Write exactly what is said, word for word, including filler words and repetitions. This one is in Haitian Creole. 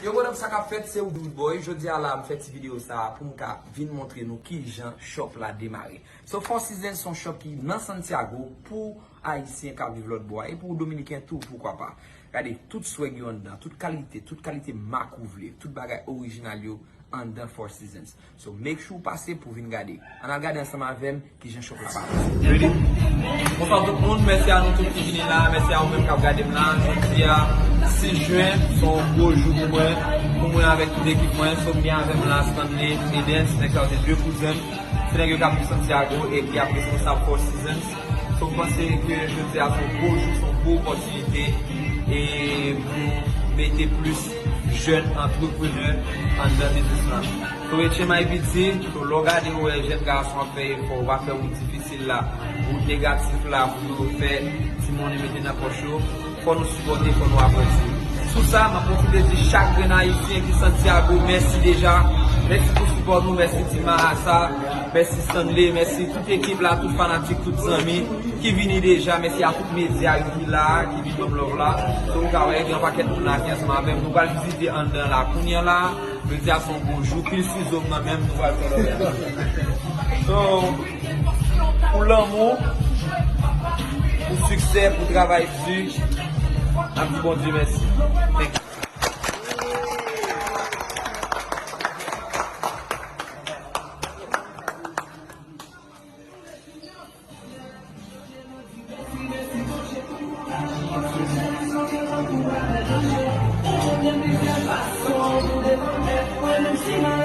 Yo, what up, sa k ap fèt? Se Woodboy. Jodi a la, m fè ti videyo sa a pou m ka vin montre nou kijan shop la demare. So, Four Seasons se yon shop ki nan Santiago pou Ayisyen k ap viv lòtbò a, e pou Dominiken tou, poukwa pa. Gade, tout swag yo anndan, tout kalite, tout kalite mak ou vle, tout bagay orijinal yo anndan Four Seasons. So, make sure w pase pou w vin gade. Ann al gade ansanm avè m kijan shop la parèt. Ready? Bonswa tout moun, mèsi a nou tout ki vini la, mèsi a ou menm k ap gade m la. Jodi a, sis jen, se yon gwo jou pou mwen, pou mwen avèk tout ekip mwen. So, m gen avè m la Stanley Edens, nèg sa yo se de kouzen m. Se nèg yo k ap viv Santiago e ki ap responsab Four Seasons. So, m panse ke jodi a se yon gwo jou, se yon gwo opòtinite e pou mete plis jèn antreprenè anndan biznis lan. So, H M I P T, so, lè w gade, ou wè jèn gason ap fè efò, ou pa fè wout difisil la, wout negatif la, pou yo fè ti monnen mete nan pòch yo. Fò nou sipòte, fò nou aprann. Sou sa, m ap pwofite di chak grenn Ayisyen ki Santiago, mèsi deja. Mèsi pou sipò nou, mèsi Team Mahasa, mèsi Stanley, mèsi tout ekip la, tout fanatik, tout zanmi ki vini deja. Mèsi a tout medya yo ki la, ki vin ban m love la. So, ou ka wè, gen yon pakèt moun la ki ansanm avè m. Nou pral vizite anndan la kounye a la. Jodi a se yon gwo jou, pil sizo m nan men m, nou pral fè love. So, pou lanmou, pou siksè, pou travay di, n ap di Bondye mèsi. Thank you.